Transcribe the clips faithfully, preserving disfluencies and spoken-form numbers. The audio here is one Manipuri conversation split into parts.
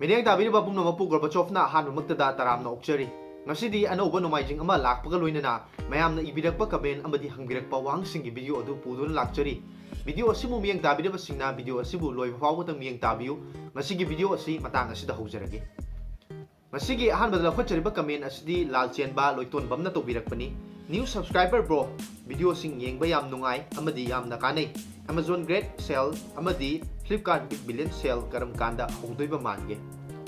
ꯃꯤꯠꯌꯦꯡ ꯇꯥꯕꯤꯔꯤꯕ ꯄꯨꯝꯅꯃꯛꯄꯨ ꯒꯣꯔꯕꯥꯆꯣꯚꯅ ꯑꯍꯥꯟꯕꯃꯛꯇꯗ ꯇꯔꯥꯝꯅ ꯑꯣꯛꯆꯔꯤ꯫ ꯉꯁꯤꯗꯤ ꯑꯅꯧꯕ ꯅꯣꯡꯃꯥꯏꯖꯤꯡ ꯑꯃ ꯂꯥꯛꯄꯒ ꯂꯣꯏꯅꯅ ꯃꯌꯥꯝꯅ ꯏꯕꯤꯔꯛꯄ comment ꯑꯃꯗꯤ ꯍꯪꯕꯤꯔꯛꯄ ꯋꯥꯍꯪꯁꯤꯡꯒꯤ video ꯑꯗꯨ ꯄꯨꯗꯨꯅ ꯂꯥꯛꯆꯔꯤ꯫ Video ꯑꯁꯤꯕꯨ ꯃꯤꯠꯌꯦꯡ ꯇꯥꯕꯤꯔꯤꯕꯁꯤꯡꯅ video ꯑꯁꯤꯕꯨ ꯂꯣꯏꯕ ꯐꯥꯎꯕꯗ ꯃꯤꯠꯌꯦꯡ ꯇꯥꯕꯤꯌꯨ꯫ ꯉꯁꯤꯒꯤ video ꯑꯁꯤ ꯃꯇꯥꯡ ꯑꯁꯤꯗ ꯍꯧꯖꯔꯒꯦ꯫ ꯉꯁꯤꯒꯤ ꯑꯍꯥꯟꯕꯗ ꯂꯧꯈꯠꯆꯔꯤꯕ comment ꯑꯁꯤꯗꯤ ꯂꯥꯜꯆꯦꯟꯕ ꯂꯣꯏꯇꯣꯟꯕꯝꯅ ꯇꯧꯕꯤꯔꯛꯄꯅꯤ꯫ New subscriber bro, videoꯁꯤꯡ ꯌꯦꯡꯕ ꯌꯥꯝ ꯅꯨꯡꯉꯥꯏ ꯑꯃꯗꯤ ꯌꯥꯝꯅ ꯀꯥꯟꯅꯩ꯫ Amazon Great Sale ꯑꯃꯗꯤ Flipkart Big Billion Sale ꯀꯔꯝ ꯀꯥꯟꯗ ꯍꯧꯗꯣꯏꯕ ꯃꯥꯟꯒꯦ?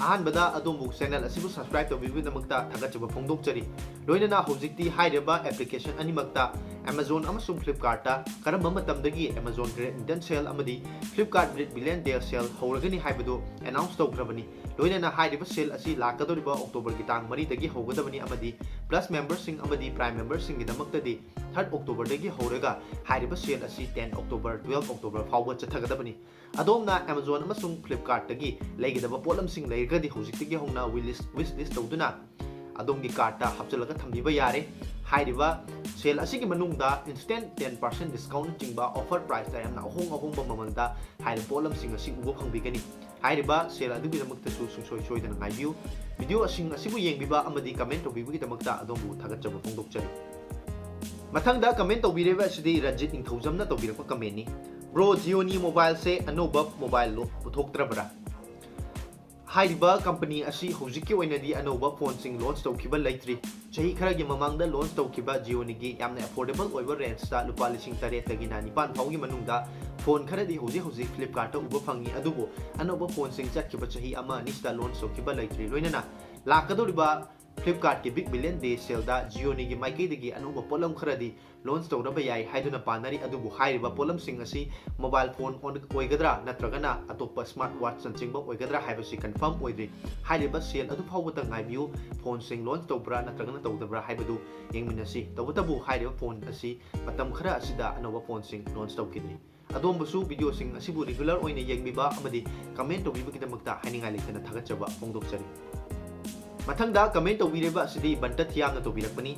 ꯑꯍꯥꯟꯕꯗ ꯑꯗꯣꯝꯕꯨ channel ꯑꯁꯤꯕꯨ subscribe ꯇꯧꯕꯤꯕꯒꯤꯗꯃꯛꯇ ꯊꯥꯒꯠꯆꯕ ꯐꯣꯡꯗꯣꯛꯆꯔꯤ꯫ ꯂꯣꯏꯅꯅ ꯍꯧꯖꯤꯛꯇꯤ ꯍꯥꯏꯔꯤꯕ application ꯑꯅꯤꯃꯛꯇ, Amazon ꯑꯃꯁꯨꯡ Flipkartꯇ, ꯀꯔꯝꯕ ꯃꯇꯝꯗꯒꯤ Amazon Great Indian Sale ꯑꯃꯗꯤ Flipkart Big Billion Day Sale ꯍꯧꯔꯒꯅꯤ ꯍꯥꯏꯕꯗꯨ announce ꯇꯧꯈ꯭ꯔꯕꯅꯤ꯫ ꯂꯣꯏꯅꯅ ꯍꯥꯏꯔꯤꯕ sale ꯑꯁꯤ ꯂꯥꯛꯀꯗꯧꯔꯤꯕ Octoberꯒꯤ ꯇꯥꯡ ꯃꯔꯤꯗꯒꯤ ꯍꯧꯒꯗꯕꯅꯤ ꯑꯃꯗꯤ Plus memberꯁꯤꯡ ꯑꯃꯗꯤ Prime memberꯁꯤꯡꯒꯤꯗꯃꯛꯇꯗꯤ third Octoberꯗꯒꯤ ꯍꯧꯔꯒ ꯍꯥꯏꯔꯤꯕ sale ꯑꯁꯤ ten October, twelve October ꯐꯥꯎꯕ ꯆꯠꯊꯒꯗꯕꯅꯤ꯫ ꯑꯗꯣꯝꯅ Amazon ꯑꯃꯁꯨꯡ Flipkartꯇꯒꯤ ꯂꯩꯒꯗꯕ ꯄꯣꯠꯂꯝꯁꯤꯡ ꯂꯩꯔꯒꯗꯤ ꯍꯧꯖꯤꯛꯇꯒꯤ ꯍꯧꯅ wish list, wish list ꯇꯧꯗꯨꯅ ꯑꯗꯣꯝꯒꯤ cartꯇ ꯍꯥꯞꯆꯤꯜꯂꯒ ꯊꯝꯕꯤꯕ ꯌꯥꯔꯦ꯫ ꯍꯥꯏꯔꯤꯕ sale ꯑꯁꯤꯒꯤ ꯃꯅꯨꯡꯗ instant ten percent discountꯅꯆꯤꯡꯕ offer priceꯇ ꯌꯥꯝꯅ ꯑꯍꯣꯡ ꯑꯍꯣꯡꯕ ꯃꯃꯜꯗ ꯍꯥꯏꯔꯤꯕ ꯄꯣꯠꯂꯝꯁꯤꯡ ꯑꯁꯤ ꯎꯕ ꯐꯪꯕꯤꯒꯅꯤ꯫ ꯍꯥꯏꯔꯤꯕ sale ꯑꯗꯨꯒꯤꯗꯃꯛꯇꯁꯨ ꯁꯨꯡꯁꯣꯏ ꯁꯣꯏꯗꯅ ꯉꯥꯏꯕꯤꯌꯨ꯫ Videoꯁꯤꯡ ꯑꯁꯤꯕꯨ ꯌꯦꯡꯕꯤꯕ ꯑꯃꯗꯤ comment ꯇꯧꯕꯤꯕꯒꯤꯗꯃꯛꯇ ꯑꯗꯣꯝꯕꯨ ꯊꯥꯒꯠꯆꯕ ꯐꯣꯡꯗꯣꯛꯆꯔꯤ꯫ ꯃꯊꯪꯗ comment ꯇꯧꯕꯤꯔꯤꯕ ꯑꯁꯤꯗꯤ ꯔꯟꯖꯤꯠ ꯅꯤꯡꯊꯧꯖꯝꯅ ꯇꯧꯕꯤꯔꯛꯄ commentꯅꯤ꯫ Bro, Jioꯅꯤ mobileꯁꯦ ꯑꯅꯧꯕ mobile ꯂꯣ ꯄꯨꯊꯣꯛꯇ꯭ꯔꯕ꯭ꯔꯥ? ꯍꯥꯏꯔꯤꯕ company ꯑꯁꯤ ꯍꯧꯖꯤꯛꯀꯤ ꯑꯣꯏꯅꯗꯤ ꯑꯅꯧꯕ phoneꯁꯤꯡ launch ꯇꯧꯈꯤꯕ ꯂꯩꯇ꯭ꯔꯤ꯫ ꯆꯍꯤ ꯈꯔꯒꯤ ꯃꯃꯥꯡꯗ launch ꯇꯧꯈꯤꯕ Jioꯅꯤꯒꯤ ꯌꯥꯝꯅ affordable ꯑꯣꯏꯕ rangeꯇ ꯂꯨꯄꯥ ꯂꯤꯁꯤꯡ ꯇꯔꯦꯠꯇꯒꯤꯅ ꯅꯤꯄꯥꯟ ꯐꯥꯎꯒꯤ ꯃꯅꯨꯡꯗ phone ꯈꯔꯗꯤ ꯍꯧꯖꯤꯛ ꯍꯧꯖꯤꯛ Flipkartꯇ ꯎꯕ ꯐꯪꯉꯤ, ꯑꯗꯨꯕꯨ ꯑꯅꯧꯕ phoneꯁꯤꯡ ꯆꯠꯈꯤꯕ ꯆꯍꯤ ꯑꯃ ꯑꯅꯤꯁꯤꯗ launch ꯇꯧꯈꯤꯕ ꯂꯩꯇ꯭ꯔꯤ꯫ ꯂꯣꯏꯅꯅ ꯂꯥꯛꯀꯗꯧꯔꯤꯕ Flipkartꯀꯤ Big Billion Day saleꯗ Jioꯅꯤꯒꯤ ꯃꯥꯏꯀꯩꯗꯒꯤ ꯑꯅꯧꯕ ꯄꯣꯠꯂꯝ ꯈꯔꯗꯤ launch ꯇꯧꯔꯕ ꯌꯥꯏ ꯍꯥꯏꯗꯨꯅ ꯄꯥꯅꯔꯤ, ꯑꯗꯨꯕꯨ ꯍꯥꯏꯔꯤꯕ ꯄꯣꯠꯂꯝꯁꯤꯡ ꯑꯁꯤ mobile phone ꯑꯣꯏꯒꯗ꯭ꯔꯥ ꯅꯠꯇ꯭ꯔꯒꯅ ꯑꯇꯣꯞꯄ smart watchꯅꯆꯤꯡꯕ ꯑꯣꯏꯒꯗ꯭ꯔꯥ ꯍꯥꯏꯕꯁꯤ confirm ꯑꯣꯏꯗ꯭ꯔꯤ꯫ ꯍꯥꯏꯔꯤꯕ sale ꯑꯗꯨ ꯐꯥꯎꯕꯇ ꯉꯥꯏꯕꯤꯌꯨ꯫ Phoneꯁꯤꯡ launch ꯇꯧꯕ꯭ꯔꯥ ꯅꯠꯇ꯭ꯔꯒꯅ ꯇꯧꯗꯕ꯭ꯔꯥ ꯍꯥꯏꯕꯗꯨ ꯌꯦꯡꯃꯤꯟꯅꯁꯤ꯫ ꯇꯧꯕꯇꯕꯨ ꯍꯥꯏꯔꯤꯕ phone ꯑꯁꯤ ꯃꯇꯝ ꯈꯔ ꯑꯁꯤꯗ ꯑꯅꯧꯕ phoneꯁꯤꯡ launch ꯇꯧꯈꯤꯗ꯭ꯔꯤ꯫ ꯑꯗꯣꯝꯕꯨꯁꯨ videoꯁꯤꯡ ꯑꯁꯤꯕꯨ regular ꯑꯣꯏꯅ ꯌꯦꯡꯕꯤꯕ ꯑꯃꯗꯤ comment ꯇꯧꯕꯤꯕꯒꯤꯗꯃꯛꯇ ꯍꯥꯏꯅꯤꯡꯉꯥꯏ ꯂꯩꯇꯅ ꯊꯥꯒꯠꯆꯕ ꯐꯣꯡꯗꯣꯛꯆꯔꯤ꯫ ꯃꯊꯪꯗ comment ꯇꯧꯕꯤꯔꯤꯕ ꯑꯁꯤꯗꯤ ꯕꯟꯇ ꯊꯤꯌꯥꯝꯅ ꯇꯧꯕꯤꯔꯛꯄꯅꯤ꯫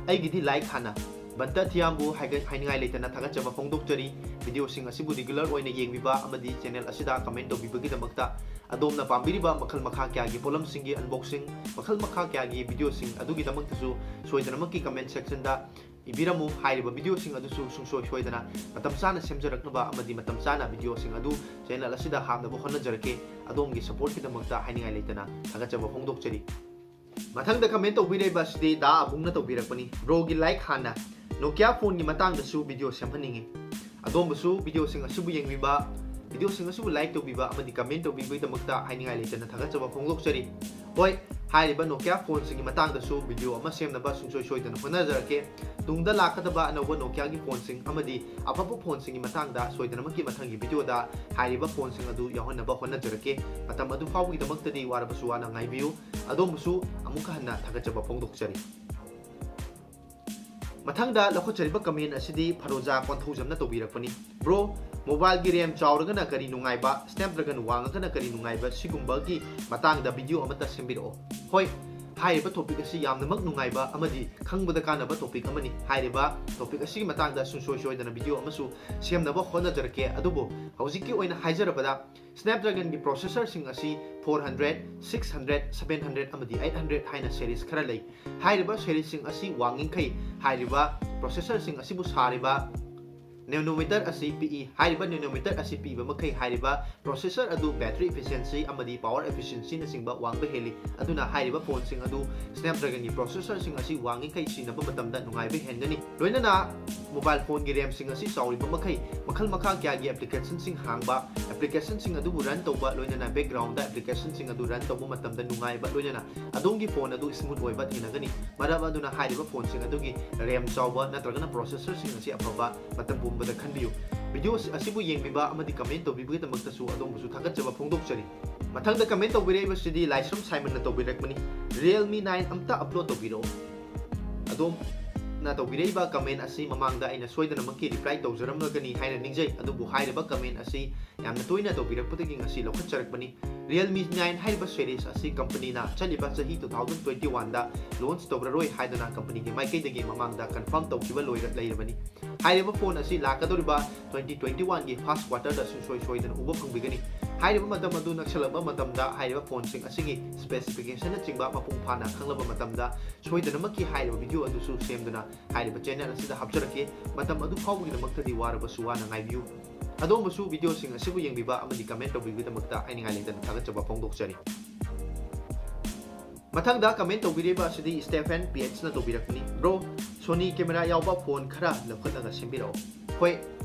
ꯑꯩꯒꯤꯗꯤ like ꯍꯥꯟꯅ꯫ ꯕꯟꯇ ꯊꯤꯌꯥꯝꯕꯨ ꯍꯥꯏꯒ-, ꯍꯥꯏꯅꯤꯡꯉꯥꯏ ꯂꯩꯇꯅ ꯊꯥꯒꯠꯆꯕ ꯐꯣꯡꯗꯣꯛꯆꯔꯤ꯫ Videoꯁꯤꯡ ꯑꯁꯤꯕꯨ regular ꯑꯣꯏꯅ ꯌꯦꯡꯕꯤꯕ ꯑꯃꯗꯤ channel ꯑꯁꯤꯗ comment ꯇꯧꯕꯤꯕꯒꯤꯗꯃꯛꯇ꯫ ꯑꯗꯣꯝꯅ ꯄꯥꯝꯕꯤꯔꯤꯕ ꯃꯈꯜ ꯃꯈꯥ ꯀꯌꯥꯒꯤ ꯄꯣꯠꯂꯝꯁꯤꯡꯒꯤ unboxing, ꯃꯈꯜ ꯃꯈꯥ ꯀꯌꯥꯒꯤ videoꯁꯤꯡ ꯑꯗꯨꯒꯤꯗꯃꯛꯇꯁꯨ ꯁꯣꯏꯗꯅꯃꯛꯀꯤ comment sectionꯗ ꯏꯕꯤꯔꯝꯃꯨ꯫ ꯍꯥꯏꯔꯤꯕ videoꯁꯤꯡ ꯑꯗꯨꯁꯨ ꯁꯨꯡꯁꯣꯏ ꯁꯣꯏꯗꯅ ꯃꯇꯝ ꯆꯥꯅ ꯁꯦꯝꯖꯔꯛꯅꯕ ꯑꯃꯗꯤ ꯃꯇꯝ ꯆꯥꯅ videoꯁꯤꯡ ꯑꯗꯨ channel ꯑꯁꯤꯗ ꯍꯥꯞꯅꯕ ꯍꯣꯠꯅꯖꯔꯛꯀꯦ꯫ ꯑꯗꯣꯝꯒꯤ supportꯀꯤꯗꯃꯛꯇ ꯍꯥꯏꯅꯤꯡꯉꯥꯏ ꯂꯩꯇꯅ ꯊꯥꯒꯠꯆꯕ ꯐꯣꯡꯗꯣꯛꯆꯔꯤ꯫ ꯃꯊꯪꯗ comment ꯇꯧꯕꯤꯔꯛꯏꯕ ꯑꯁꯤꯗꯤ ꯗꯥ ꯑꯕꯨꯡꯅ ꯇꯧꯕꯤꯔꯛꯄꯅꯤ꯫ Broꯒꯤ like ꯍꯥꯟꯅ꯫ Nokia phoneꯒꯤ ꯃꯇꯥꯡꯗꯁꯨ video ꯁꯦꯝꯍꯟꯅꯤꯡꯉꯤ꯫ ꯑꯗꯣꯝꯕꯨꯁꯨ videoꯁꯤꯡ ꯑꯁꯤꯕꯨ ꯌꯦꯡꯕꯤꯕ, videoꯁꯤꯡ ꯑꯁꯤꯕꯨ like ꯇꯧꯕꯤꯕ ꯑꯃꯗꯤ comment ꯇꯧꯕꯤꯕꯒꯤꯗꯃꯛꯇ ꯍꯥꯏꯅꯤꯡꯉꯥꯏ ꯂꯩꯇꯅ ꯊꯥꯒꯠꯆꯕ ꯐꯣꯡꯗꯣꯛꯆꯔꯤ꯫ ꯍꯣꯏ, ꯍꯥꯏꯔꯤꯕ Nokia phoneꯁꯤꯡꯒꯤ ꯃꯇꯥꯡꯗꯁꯨ video ꯑꯃ ꯁꯦꯝꯅꯕ ꯁꯨꯡꯁꯣꯏ ꯁꯣꯏꯗꯅ ꯍꯣꯠꯅꯖꯔꯛꯀꯦ꯫ ꯇꯨꯡꯗ ꯂꯥꯛꯀꯗꯕ ꯑꯅꯧꯕ Nokiaꯒꯤ phoneꯁꯤꯡ ꯑꯃꯗꯤ ꯑꯐꯕ phoneꯁꯤꯡꯒꯤ ꯃꯇꯥꯡꯗ ꯁꯣꯏꯗꯅꯃꯛꯀꯤ ꯃꯊꯪꯒꯤ videoꯗ ꯍꯥꯏꯔꯤꯕ phoneꯁꯤꯡ ꯑꯗꯨ ꯌꯥꯎꯍꯟꯅꯕ ꯍꯣꯠꯅꯖꯔꯛꯀꯦ꯫ ꯃꯇꯝ ꯑꯗꯨ ꯐꯥꯎꯕꯒꯤꯗꯃꯛꯇꯗꯤ ꯋꯥꯔꯕꯁꯨ ꯋꯥꯅ ꯉꯥꯏꯕꯤꯌꯨ꯫ ꯑꯗꯣꯝꯕꯨꯁꯨ ꯑꯃꯨꯛꯀ ꯍꯟꯅ ꯊꯥꯒꯠꯆꯕ ꯐꯣꯡꯗꯣꯛꯆꯔꯤ꯫ ꯃꯊꯪꯗ ꯂꯧꯈꯠꯆꯔꯤꯕ comment ꯑꯁꯤꯗꯤ ꯐꯔꯣꯖꯥ ꯀꯣꯟꯊꯧꯖꯝꯅ ꯇꯧꯕꯤꯔꯛꯄꯅꯤ꯫ Bro, mobileꯒꯤ RAM ꯆꯥꯎꯔꯒꯅ ꯀꯔꯤ ꯅꯨꯡꯉꯥꯏꯕ, Snapdragon ꯋꯥꯡꯉꯒꯅ ꯀꯔꯤ ꯅꯨꯡꯉꯥꯏꯕ, ꯁꯤꯒꯨꯝꯕꯒꯤ ꯃꯇꯥꯡꯗ video ꯑꯃꯠꯇ ꯁꯦꯝꯕꯤꯔꯛꯑꯣ꯫ ꯍꯣꯏ, ꯍꯥꯏꯔꯤꯕ topic ꯑꯁꯤ ꯌꯥꯝꯅꯃꯛ ꯅꯨꯡꯉꯥꯏꯕ ꯑꯃꯗꯤ ꯈꯪꯕꯗ ꯀꯥꯟꯅꯕ topic ꯑꯃꯅꯤ꯫ ꯍꯥꯏꯔꯤꯕ topic ꯑꯁꯤꯒꯤ ꯃꯇꯥꯡꯗ ꯁꯨꯡꯁꯣꯏ ꯁꯣꯏꯗꯅ video ꯑꯃꯁꯨ ꯁꯦꯝꯅꯕ ꯍꯣꯠꯅꯖꯔꯛꯀꯦ꯫ ꯑꯗꯨꯕꯨ ꯍꯧꯖꯤꯛꯀꯤ ꯑꯣꯏꯅ ꯍꯥꯏꯖꯔꯕꯗ, Snapdragonꯒꯤ processorꯁꯤꯡ ꯑꯁꯤ four hundred, six hundred, seven hundred ꯑꯃꯗꯤ eight hundred ꯍꯥꯏꯅ series ꯈꯔ ꯂꯩ꯫ ꯍꯥꯏꯔꯤꯕ seriesꯁꯤꯡ ꯑꯁꯤ ꯋꯥꯡꯉꯤꯈꯩ ꯍꯥꯏꯔꯤꯕ processorꯁꯤꯡ ꯑꯁꯤꯕꯨ ꯁꯥꯔꯤꯕ nanometer ꯑꯁꯤ ꯄꯤꯛꯏ꯫ ꯍꯥꯏꯔꯤꯕ nanometer ꯑꯁꯤ ꯄꯤꯕ ꯃꯈꯩ ꯍꯥꯏꯔꯤꯕ processor ꯑꯗꯨ battery efficiency ꯑꯃꯗꯤ power efficiencyꯅꯆꯤꯡꯕ ꯋꯥꯡꯕ ꯍꯦꯜꯂꯤ꯫ ꯑꯗꯨꯅ ꯍꯥꯏꯔꯤꯕ phoneꯁꯤꯡ ꯑꯗꯨ Snapdragonꯒꯤ processorꯁꯤꯡ ꯑꯁꯤ ꯋꯥꯡꯉꯤꯈꯩ ꯁꯤꯖꯤꯟꯅꯕ ꯃꯇꯝꯗ ꯅꯨꯡꯉꯥꯏꯕ ꯍꯦꯟꯒꯅꯤ꯫ ꯂꯣꯏꯅꯅ mobile phoneꯒꯤ RAMꯁꯤꯡ ꯑꯁꯤ ꯆꯥꯎꯔꯤꯕ ꯃꯈꯩ ꯃꯈꯜ ꯃꯈꯥ ꯀꯌꯥꯒꯤ applicationꯁꯤꯡ ꯍꯥꯡꯕ, applicationꯁꯤꯡ ꯑꯗꯨꯕꯨ run ꯇꯧꯕ, ꯂꯣꯏꯅꯅ backgroundꯗ applicationꯁꯤꯡ ꯑꯗꯨ run ꯇꯧꯕ ꯃꯇꯝꯗ ꯅꯨꯡꯉꯥꯏꯕ, ꯂꯣꯏꯅꯅ ꯑꯗꯣꯝꯒꯤ phone ꯑꯗꯨ smooth ꯑꯣꯏꯕ ꯊꯦꯡꯅꯒꯅꯤ꯫ ꯃꯔꯝ ꯑꯗꯨꯅ ꯍꯥꯏꯔꯤꯕ phoneꯁꯤꯡ ꯑꯗꯨꯒꯤ RAM ꯆꯥꯎꯕ ꯅꯠꯇ꯭ꯔꯒꯅ processorꯁꯤꯡ ꯑꯁꯤ ꯑꯐꯕ ꯃꯇꯝ ꯄꯨꯝꯕꯗ ꯈꯟꯕꯤꯌꯨ꯫ Video ꯑꯁꯤꯕꯨ ꯌꯦꯡꯕꯤꯕ ꯑꯃꯗꯤ comment ꯇꯧꯕꯤꯕꯒꯤꯗꯃꯛꯇꯁꯨ ꯑꯗꯣꯝꯕꯨꯁꯨ ꯊꯥꯒꯠꯆꯕ ꯐꯣꯡꯗꯣꯛꯆꯔꯤ꯫ ꯃꯊꯪꯗ comment ꯇꯧꯕꯤꯔꯛꯏꯕꯁꯤꯗꯤ ꯂꯥꯏꯁ꯭ꯔꯝ ꯁꯥꯏꯃꯟꯅ ꯇꯧꯕꯤꯔꯛꯄꯅꯤ꯫ Realme nine ꯑꯝꯇ upload ꯇꯧꯕꯤꯔꯛꯑꯣ꯫ ꯑꯗꯣꯝꯅ ꯇꯧꯕꯤꯔꯛꯏꯕ comment ꯑꯁꯤ ꯃꯃꯥꯡꯗ ꯑꯩꯅ ꯁꯣꯏꯗꯅꯃꯛꯀꯤ reply ꯇꯧꯖꯔꯝꯂꯒꯅꯤ ꯍꯥꯏꯅ ꯅꯤꯡꯖꯩ, ꯑꯗꯨꯕꯨ ꯍꯥꯏꯔꯤꯕ comment ꯑꯁꯤ ꯌꯥꯝꯅ ꯇꯣꯏꯅ ꯇꯧꯕꯤꯔꯛꯄꯗꯒꯤ ꯉꯁꯤ ꯂꯧꯈꯠꯆꯔꯛꯄꯅꯤ꯫ Realme nine ꯍꯥꯏꯔꯤꯕ series ꯑꯁꯤ companyꯅ ꯆꯠꯂꯤꯕ ꯆꯍꯤ two thousand twenty oneꯗ launch ꯇꯧꯔꯔꯣꯏ ꯍꯥꯏꯗꯨꯅ companyꯒꯤ ꯃꯥꯏꯀꯩꯗꯒꯤ ꯃꯃꯥꯡꯗ confirm ꯇꯧꯈꯤꯕ ꯂꯣꯏꯔ-, ꯂꯩꯔꯕꯅꯤ꯫ ꯍꯥꯏꯔꯤꯕ phone ꯑꯁꯤ ꯂꯥꯛꯀꯗꯧꯔꯤꯕ twenty twenty oneꯒꯤ first quarterꯗ ꯁꯨꯡꯁꯣꯏ ꯁꯣꯏꯗꯅ ꯎꯕ ꯐꯪꯕꯤꯒꯅꯤ꯫ ꯍꯥꯏꯔꯤꯕ ꯃꯇꯝ ꯑꯗꯨ ꯅꯛꯁꯜꯂꯛꯄ ꯃꯇꯝꯗ ꯍꯥꯏꯔꯤꯕ ꯐꯣꯟꯁꯤꯡ ꯑꯁꯤꯒꯤ specificationꯅꯆꯤꯡꯕ ꯃꯄꯨꯡ ꯐꯥꯅ ꯈꯪꯂꯕ ꯃꯇꯝꯗ ꯁꯣꯏꯗꯅꯃꯛꯀꯤ ꯍꯥꯏꯔꯤꯕ video ꯑꯗꯨꯁꯨ ꯁꯦꯝꯗꯨꯅ ꯍꯥꯏꯔꯤꯕ channel ꯑꯁꯤꯗ ꯍꯥꯞꯆꯔꯛꯀꯦ꯫ ꯃꯇꯝ ꯑꯗꯨ ꯐꯥꯎꯕꯒꯤꯗꯃꯛꯇꯗꯤ ꯋꯥꯔꯕꯁꯨ ꯋꯥꯅ ꯉꯥꯏꯕꯤꯌꯨ꯫ ꯑꯗꯣꯝꯕꯨꯁꯨ videoꯁꯤꯡ ꯑꯁꯤꯕꯨ ꯌꯦꯡꯕꯤꯕ ꯑꯃꯗꯤ comment ꯇꯧꯕꯤꯕꯒꯤꯗꯃꯛꯇ ꯍꯥꯏꯅꯤꯡꯉꯥꯏ ꯂꯩꯇꯅ ꯊꯥꯒꯠꯆꯕ ꯐꯣꯡꯗꯣꯛꯆꯔꯤ꯫ ꯃꯊꯪꯗ comment ꯇꯧꯕꯤꯔꯤꯕ ꯑꯁꯤꯗꯤ Stephen P H ꯅ ꯇꯧꯕꯤꯔꯛꯄꯅꯤ꯫ Bro, Sony camera ꯌꯥꯎꯕ ꯐꯣꯟ ꯈꯔ ꯂꯧꯈꯠꯂꯒ ꯁꯦꯝꯕꯤꯔꯛꯑꯣ꯫ ꯍꯣꯏ,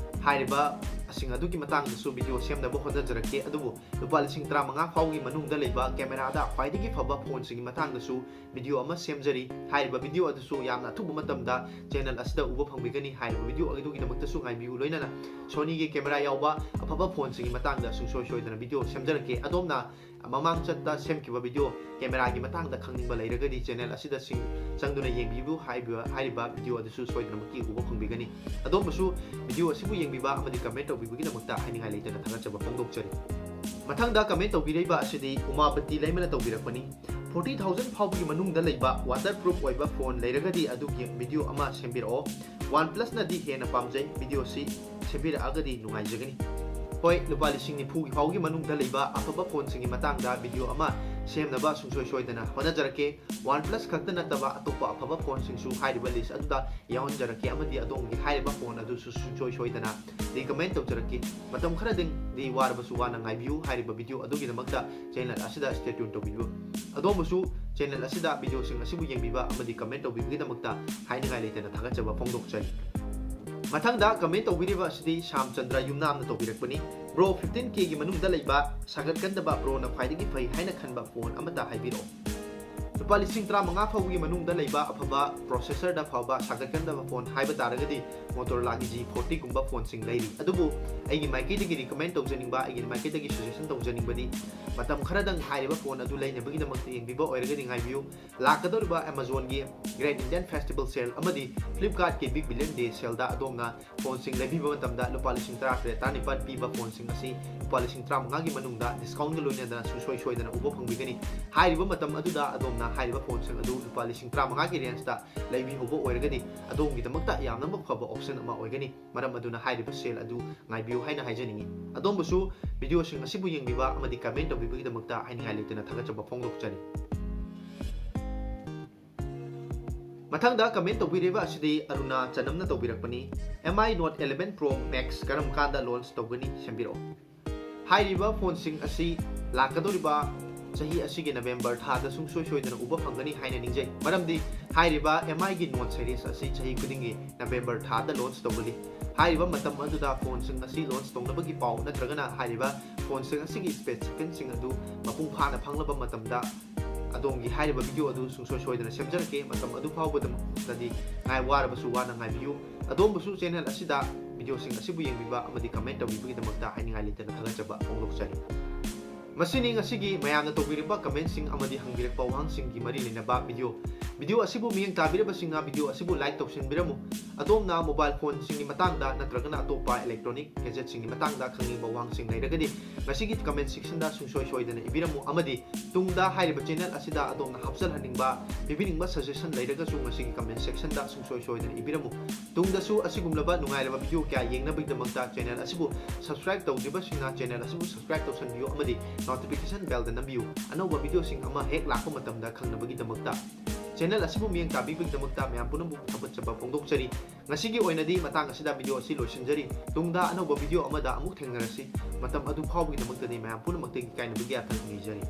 ꯍꯥꯏꯔꯤꯕ ꯑꯁꯤꯡ ꯑꯗꯨꯒꯤ ꯃꯇꯥꯡꯗꯁꯨ video ꯁꯦꯝꯅꯕ ꯍꯣꯠꯅꯖꯔꯛꯀꯦ, ꯑꯗꯨꯕꯨ ꯂꯨꯄꯥ ꯂꯤꯁꯤꯡ ꯇꯔꯥꯃꯉꯥ ꯐꯥꯎꯒꯤ ꯃꯅꯨꯡꯗ ꯂꯩꯕ cameraꯗ ꯈ꯭ꯋꯥꯏꯗꯒꯤ ꯐꯕ ꯐꯣꯟꯁꯤꯡꯒꯤ ꯃꯇꯥꯡꯗꯁꯨ video ꯑꯃ ꯁꯦꯝꯖꯔꯤ꯫ ꯍꯥꯏꯔꯤꯕ video ꯑꯗꯨꯁꯨ ꯌꯥꯝꯅ ꯑꯊꯨꯕ ꯃꯇꯝꯗ channel ꯑꯁꯤꯗ ꯎꯕ ꯐꯪꯕꯤꯒꯅꯤ꯫ ꯍꯥꯏꯔꯤꯕ video ꯑꯗꯨꯒꯤꯗꯃꯛꯇꯁꯨ ꯉꯥꯏꯕꯤꯌꯨ꯫ ꯂꯣꯏꯅꯅ Sonyꯒꯤ camera ꯌꯥꯎꯕ ꯑꯐꯕ ꯐꯣꯟꯁꯤꯡꯒꯤ ꯃꯇꯥꯡꯗ ꯁꯨꯡꯁꯣꯏ ꯁꯣꯏꯗꯅ video ꯁꯦꯝꯖꯔꯛꯀꯦ꯫ ꯑꯗꯣꯝꯅ ꯃꯃꯥꯡ ꯆꯠꯇ ꯁꯦꯝꯈꯤꯕ video cameraꯒꯤ ꯃꯇꯥꯡꯗ ꯈꯪꯅꯤꯡꯕ ꯂꯩꯔꯒꯗꯤ channel ꯑꯁꯤꯗ ꯁꯤꯡ-, ꯆꯪꯗꯨꯅ ꯌꯦꯡꯕꯤꯌꯨ꯫ ꯍꯥꯏꯕ-, ꯍꯥꯏꯔꯤꯕ video ꯑꯗꯨꯁꯨ ꯁꯣꯏꯗꯅꯃꯛꯀꯤ ꯎꯕ ꯐꯪꯕꯤꯒꯅꯤ꯫ ꯑꯗꯣꯝꯕꯨꯁꯨ video ꯑꯁꯤꯕꯨ ꯌꯦꯡꯕꯤꯕ ꯑꯃꯗꯤ comment ꯇꯧꯕꯤꯕꯒꯤꯗꯃꯛꯇ ꯍꯥꯏꯅꯤꯡꯉꯥꯏ ꯂꯩꯇꯅ ꯊꯥꯒꯠꯆꯕ ꯐꯣꯡꯗꯣꯛꯆꯔꯤ꯫ ꯃꯊꯪꯗ comment ꯇꯧꯕꯤꯔꯛꯏꯕ ꯑꯁꯤꯗꯤ ꯎꯃꯥꯄꯇꯤ ꯂꯩꯃꯅ ꯇꯧꯕꯤꯔꯛꯄꯅꯤ꯫ Forty thousand ꯐꯥꯎꯕꯒꯤ ꯃꯅꯨꯡꯗ ꯂꯩꯕ waterproof ꯑꯣꯏꯕ ꯐꯣꯟ ꯂꯩꯔꯒꯗꯤ ꯑꯗꯨꯒꯤ video ꯑꯃ ꯁꯦꯝꯕꯤꯔꯛꯑꯣ꯫ OnePlusꯅꯗꯤ ꯍꯦꯟꯅ ꯄꯥꯝꯖꯩ꯫ Videoꯁꯤ ꯁꯦꯝꯕꯤꯔꯛꯑꯒꯗꯤ ꯅꯨꯡꯉꯥꯏꯖꯒꯅꯤ꯫ ꯍꯣꯏ, ꯂꯨꯄꯥ ꯂꯤꯁꯤꯡ ꯅꯤꯐꯨꯒꯤ ꯐꯥꯎꯒꯤ ꯃꯅꯨꯡꯗ ꯂꯩꯕ ꯑꯐꯕ ꯐꯣꯟꯁꯤꯡꯒꯤ ꯃꯇꯥꯡꯗ video ꯑꯃ ꯁꯦꯝꯅꯕ ꯁꯨꯡꯁꯣꯏ ꯁꯣꯏꯗꯅ ꯍꯣꯠꯅꯖꯔꯛꯀꯦ꯫ OnePlus ꯈꯛꯇ ꯅꯠꯇꯕ ꯑꯇꯣꯞꯄ ꯑꯐꯕ ꯐꯣꯟꯁꯤꯡꯁꯨ ꯍꯥꯏꯔꯤꯕ list ꯑꯗꯨꯗ ꯌꯥꯎꯍꯟꯖꯔꯛꯀꯦ ꯑꯃꯗꯤ ꯑꯗꯣꯝꯒꯤ ꯍꯥꯏꯔꯤꯕ ꯐꯣꯟ ꯑꯗꯨꯁꯨ ꯁꯨꯡꯁꯣꯏ ꯁꯣꯏꯗꯅ recommend ꯇꯧꯖꯔꯛꯀꯦ꯫ ꯃꯇꯝ ꯈꯔꯗꯪꯗꯤ ꯋꯥꯔꯕꯁꯨ ꯋꯥꯅ ꯉꯥꯏꯕꯤꯌꯨ꯫ ꯍꯥꯏꯔꯤꯕ video ꯑꯗꯨꯒꯤꯗꯃꯛꯇ channel ꯑꯁꯤꯗ stay tune ꯇꯧꯕꯤꯌꯨ꯫ ꯑꯗꯣꯝꯕꯨꯁꯨ channel ꯑꯁꯤꯗ videoꯁꯤꯡ ꯑꯁꯤꯕꯨ ꯌꯦꯡꯕꯤꯕ ꯑꯃꯗꯤ comment ꯇꯧꯕꯤꯕꯒꯤꯗꯃꯛꯇ ꯍꯥꯏꯅꯤꯡꯉꯥꯏ ꯂꯩꯇꯅ ꯊꯥꯒꯠꯆꯕ ꯐꯣꯡꯗꯣꯛꯆꯔꯤ꯫ ꯃꯊꯪꯗ comment ꯇꯧꯕꯤꯔꯤꯕ ꯑꯁꯤꯗꯤ ꯁ꯭ꯌꯥꯝꯆꯟꯗ꯭ꯔ ꯌꯨꯝꯅꯥꯝꯅ ꯇꯧꯕꯤꯔꯛꯄꯅꯤ꯫ Bro, fifteen Kꯒꯤ ꯃꯅꯨꯡꯗ ꯂꯩꯕ ꯁꯥꯒꯠꯀꯟꯗꯕ broꯅ ꯈ꯭ꯋꯥꯏꯗꯒꯤ ꯐꯩ ꯍꯥꯏꯅ ꯈꯟꯕ ꯐꯣꯟ ꯑꯃꯇ ꯍꯥꯏꯕꯤꯔꯛꯑꯣ꯫ ꯂꯨꯄꯥ ꯂꯤꯁꯤꯡ ꯇꯔꯥꯃꯉꯥ ꯐꯥꯎꯕꯒꯤ ꯃꯅꯨꯡꯗ ꯂꯩꯕ ꯑꯐꯕ processorꯗ ꯐꯕ ꯁꯥꯒꯠꯀꯟꯗꯕ ꯐꯣꯟ ꯍꯥꯏꯕ ꯇꯥꯔꯒꯗꯤ Motorolaꯒꯤ G fortyꯒꯨꯝꯕ ꯐꯣꯟꯁꯤꯡ ꯂꯩꯔꯤ꯫ ꯑꯗꯨꯕꯨ ꯑꯩꯒꯤ ꯃꯥꯏꯀꯩꯗꯒꯤ recommend ꯇꯧꯖꯅꯤꯡꯕ, ꯑꯩꯒꯤ ꯃꯥꯏꯀꯩꯗꯒꯤ suggestion ꯇꯧꯖꯅꯤꯡꯕꯗꯤ ꯃꯇꯝ ꯈꯔꯗꯪ ꯍꯥꯏꯔꯤꯕ ꯐꯣꯟ ꯑꯗꯨ ꯂꯩꯅꯕꯒꯤꯗꯃꯛꯇ ꯌꯦꯡꯕꯤꯕ ꯑꯣꯏꯔꯒꯗꯤ ꯉꯥꯏꯕꯤꯌꯨ꯫ ꯂꯥꯛꯀꯗꯧꯔꯤꯕ Amazonꯒꯤ Great Indian Festival Sale ꯑꯃꯗꯤ Flipkartꯀꯤ Big Billion Day Saleꯗ ꯑꯗꯣꯝꯅ ꯐꯣꯟꯁꯤꯡ ꯂꯩꯕꯤꯕ ꯃꯇꯝꯗ ꯂꯨꯄꯥ ꯂꯤꯁꯤꯡ ꯇꯔꯥꯇꯔꯦꯠ, ꯇꯔꯥꯅꯤꯄꯥꯜ ꯄꯤꯕ ꯐꯣꯟꯁꯤꯡ ꯑꯁꯤ ꯂꯨꯄꯥ ꯂꯤꯁꯤꯡ ꯇꯔꯥꯃꯉꯥꯒꯤ ꯃꯅꯨꯡꯗ discountꯒ ꯂꯣꯏꯅꯅ ꯁꯨꯡꯁꯣꯏ ꯁꯣꯏꯗꯅ ꯎꯕ ꯐꯪꯕꯤꯒꯅꯤ꯫ ꯍꯥꯏꯔꯤꯕ ꯃꯇꯝ ꯑꯗꯨꯗ ꯑꯗꯣꯝꯅ ꯍꯥꯏꯔꯤꯕ ꯐꯣꯟꯁꯤꯡ ꯑꯗꯨ ꯂꯨꯄꯥ ꯂꯤꯁꯤꯡ ꯇꯔꯥꯃꯉꯥꯒꯤ ꯔꯦꯟꯖꯇ ꯂꯩꯕꯤꯍꯧꯕ ꯑꯣꯏꯔꯒꯗꯤ ꯑꯗꯣꯝꯒꯤꯗꯃꯛꯇ ꯌꯥꯝꯅꯃꯛ ꯐꯕ ꯑꯣꯞꯁꯟ ꯑꯃ ꯑꯣꯏꯒꯅꯤ꯫ ꯃꯔꯝ ꯑꯗꯨꯅ ꯍꯥꯏꯔꯤꯕ ꯁꯦꯜ ꯑꯗꯨ ꯉꯥꯏꯕꯤꯌꯨ ꯍꯥꯏꯅ ꯍꯥꯏꯖꯅꯤꯡꯏ꯫ ꯑꯗꯣꯝꯕꯨꯁꯨ ꯚꯤꯗꯤꯑꯣꯁꯤꯡ ꯑꯁꯤꯕꯨ ꯌꯦꯡꯕꯤꯕ ꯑꯃꯗꯤ ꯀꯃꯦꯟ ꯇꯧꯕꯤꯕꯒꯤꯗꯃꯛꯇ ꯍꯥꯏꯅꯤꯡꯉꯥꯏ ꯂꯩꯇꯅ ꯊꯥꯒꯠꯆꯕ ꯐꯣꯡꯗꯣꯛꯆꯔꯤ꯫ ꯃꯊꯪꯗ ꯀꯃꯦꯟ ꯇꯧꯕꯤꯔꯤꯕ ꯑꯁꯤꯗꯤ ꯑꯔꯨꯅꯥ ꯆꯅꯝꯅ ꯇꯧꯕꯤꯔꯛꯄꯅꯤ꯫ M I Note eleven Pro Max ꯀꯔꯝ ꯀꯥꯟꯗ ꯂꯣꯟꯆ ꯇꯧꯒꯅꯤ? ꯁꯦꯝꯕꯤꯔꯛꯑꯣ꯫ ꯍꯥꯏꯔꯤꯕ ꯐꯣꯟꯁꯤꯡ ꯑꯁꯤ ꯂꯥꯛꯀꯗꯧꯔꯤꯕ ꯆꯍꯤ ꯑꯁꯤꯒꯤ ꯅꯕꯦꯝꯕꯔ ꯊꯥꯗ ꯁꯨꯡꯁꯣꯏ ꯁꯣꯏꯗꯅ ꯎꯕ ꯐꯪꯒꯅꯤ ꯍꯥꯏꯅ ꯅꯤꯡꯖꯩ꯫ ꯃꯔꯝꯗꯤ ꯍꯥꯏꯔꯤꯕ M I ꯒꯤ Note series ꯑꯁꯤ ꯆꯍꯤ ꯈꯨꯗꯤꯡꯒꯤ ꯅꯕꯦꯝꯕꯔ ꯊꯥꯗ ꯂꯣꯟꯆ ꯇꯧꯒꯜꯂꯤ꯫ ꯍꯥꯏꯔꯤꯕ ꯃꯇꯝ ꯑꯗꯨꯗ ꯐꯣꯟꯁꯤꯡ ꯑꯁꯤ ꯂꯣꯟꯆ ꯇꯧꯅꯕꯒꯤ ꯄꯥꯎ ꯅꯠꯇ꯭ꯔꯒꯅ ꯍꯥꯏꯔꯤꯕ ꯐꯣꯟꯁꯤꯡ ꯑꯁꯤꯒꯤ specificationꯁꯤꯡ ꯑꯗꯨ ꯃꯄꯨꯡ ꯐꯥꯅ ꯐꯪꯂꯕ ꯃꯇꯝꯗ ꯑꯗꯣꯝꯒꯤ ꯍꯥꯏꯔꯤꯕ ꯚꯤꯗꯤꯑꯣ ꯑꯗꯨ ꯁꯨꯡꯁꯣꯏ ꯁꯣꯏꯗꯅ ꯁꯦꯝꯖꯔꯛꯀꯦ꯫ ꯃꯇꯝ ꯑꯗꯨ ꯐꯥꯎꯕꯗꯃꯛꯇꯗꯤ ꯉꯥꯏ ꯋꯥꯔꯕꯁꯨ ꯋꯥꯅ ꯉꯥꯏꯕꯤꯌꯨ꯫ ꯑꯗꯣꯝꯕꯨꯁꯨ ꯆꯦꯅꯦꯜ ꯑꯁꯤꯗ ꯚꯤꯗꯤꯑꯣꯁꯤꯡ ꯑꯁꯤꯕꯨ ꯌꯦꯡꯕꯤꯕ ꯑꯃꯗꯤ ꯀꯃꯦꯟ ꯇꯧꯕꯤꯕꯒꯤꯗꯃꯛꯇ ꯍꯥꯏꯅꯤꯡꯉꯥꯏ ꯂꯩꯇꯅ ꯊꯥꯒꯠꯆꯕ ꯐꯣꯡꯗꯣꯛꯆꯔꯤ꯫ ꯃꯁꯤꯅꯤ ꯉꯁꯤꯒꯤ ꯃꯌꯥꯝꯅ ꯇꯧꯕꯤꯔꯤꯕ ꯀꯃꯦꯟꯁꯤꯡ ꯑꯃꯗꯤ ꯍꯪꯕꯤꯔꯛꯄ ꯋꯥꯍꯪꯁꯤꯡꯒꯤ ꯃꯔꯤ ꯂꯩꯅꯕ ꯚꯤꯗꯤꯑꯣ꯫ ꯚꯤꯗꯤꯑꯣ ꯑꯁꯤꯕꯨ ꯃꯤꯠꯌꯦꯡ ꯇꯥꯕꯤꯔꯤꯕꯁꯤꯡꯅ ꯚꯤꯗꯤꯑꯣ ꯑꯁꯤꯕꯨ ꯂꯥꯏꯛ ꯇꯧꯁꯤꯟꯕꯤꯔꯝꯃꯨ꯫ ꯑꯗꯣꯝꯅ ꯃꯣꯕꯥꯏꯜ ꯐꯣꯟꯁꯤꯡꯒꯤ ꯃꯇꯥꯡꯗ ꯅꯠꯇ꯭ꯔꯒꯅ ꯑꯇꯣꯞꯄ ꯏꯂꯦꯛꯇ꯭ꯔꯣꯅꯤꯛ ꯒꯦꯖꯦꯠꯁꯤꯡꯒꯤ ꯃꯇꯥꯡꯗ ꯈꯪꯅꯤꯡꯕ ꯋꯥꯍꯪꯁꯤꯡ ꯂꯩꯔꯒꯗꯤ ꯉꯁꯤꯒꯤ ꯀꯃꯦꯟ ꯁꯦꯛꯁꯟꯗ ꯁꯨꯡꯁꯣꯏ ꯁꯣꯏꯗꯅ ꯏꯕꯤꯔꯝꯃꯨ, ꯑꯃꯗꯤ ꯇꯨꯡꯗ ꯍꯥꯏꯔꯤꯕ ꯆꯦꯅꯦꯜ ꯑꯁꯤꯗ ꯑꯗꯣꯝꯅ ꯍꯥꯞꯆꯤꯜꯍꯟꯅꯤꯡꯕ, ꯄꯤꯕꯤꯅꯤꯡꯕ ꯁꯖꯦꯁꯟ ꯂꯩꯔꯒꯁꯨ ꯉꯁꯤꯒꯤ ꯀꯃꯦꯟ ꯁꯦꯛꯁꯟꯗ ꯁꯨꯡꯁꯣꯏ ꯁꯣꯏꯗꯅ ꯏꯕꯤꯔꯝꯃꯨ꯫ ꯇꯨꯡꯗꯁꯨ ꯑꯁꯤꯒꯨꯝꯂꯕ ꯅꯨꯡꯉꯥꯏꯔꯕ ꯚꯤꯗꯤꯑꯣ ꯀꯌꯥ ꯌꯦꯡꯅꯕꯒꯤꯗꯃꯛꯇ ꯆꯦꯅꯦꯜ ꯑꯁꯤꯕꯨ ꯁꯕꯁꯀ꯭ꯔꯥꯏꯕ ꯇꯧꯗ꯭ꯔꯤꯕꯁꯤꯡꯅ ꯆꯦꯅꯦꯜ ꯑꯁꯤꯕꯨ ꯁꯕꯁꯀ꯭ꯔꯥꯏꯕ ꯇꯧꯁꯟꯕꯤꯌꯨ ꯑꯃꯗꯤ ꯅꯣꯇꯤꯐꯤꯀꯦꯁꯟ ꯕꯦꯜꯗ ꯅꯝꯕꯤꯌꯨ, ꯑꯅꯧꯕ ꯚꯤꯗꯤꯑꯣꯁꯤꯡ ꯑꯃ ꯍꯦꯛ ꯂꯥꯛꯄ ꯃꯇꯝꯗ ꯈꯪꯅꯕꯒꯤꯗꯃꯛꯇ꯫ ꯆꯦꯅꯦꯜ ꯑꯁꯤꯕꯨ ꯃꯤꯠꯌꯦꯡ ꯇꯥꯕꯤꯕꯒꯤꯗꯃꯛꯇ ꯃꯌꯥꯝ ꯄꯨꯝꯅꯃꯛꯄꯨ ꯊꯥꯒꯠꯆꯕ ꯐꯣꯡꯗꯣꯛꯆꯔꯤ꯫ ꯉꯁꯤꯒꯤ ꯑꯣꯏꯅꯗꯤ ꯃꯇꯥꯡ ꯑꯁꯤꯗ ꯚꯤꯗꯤꯑꯣ ꯑꯁꯤ ꯂꯣꯏꯁꯤꯟꯖꯔꯤ꯫ ꯇꯨꯡꯗ ꯑꯅꯧꯕ ꯚꯤꯗꯤꯑꯣ ꯑꯃꯗ ꯑꯃꯨꯛ ꯊꯦꯡꯅꯔꯁꯤ꯫ ꯃꯇꯝ ꯑꯗꯨ ꯐꯥꯎꯕꯒꯤꯗꯃꯛꯇꯗꯤ ꯃꯌꯥꯝ ꯄꯨꯝꯅꯃꯛꯇꯒꯤ ꯀꯥꯏꯅꯕꯒꯤ ꯌꯥꯊꯪ ꯅꯤꯖꯔꯤ꯫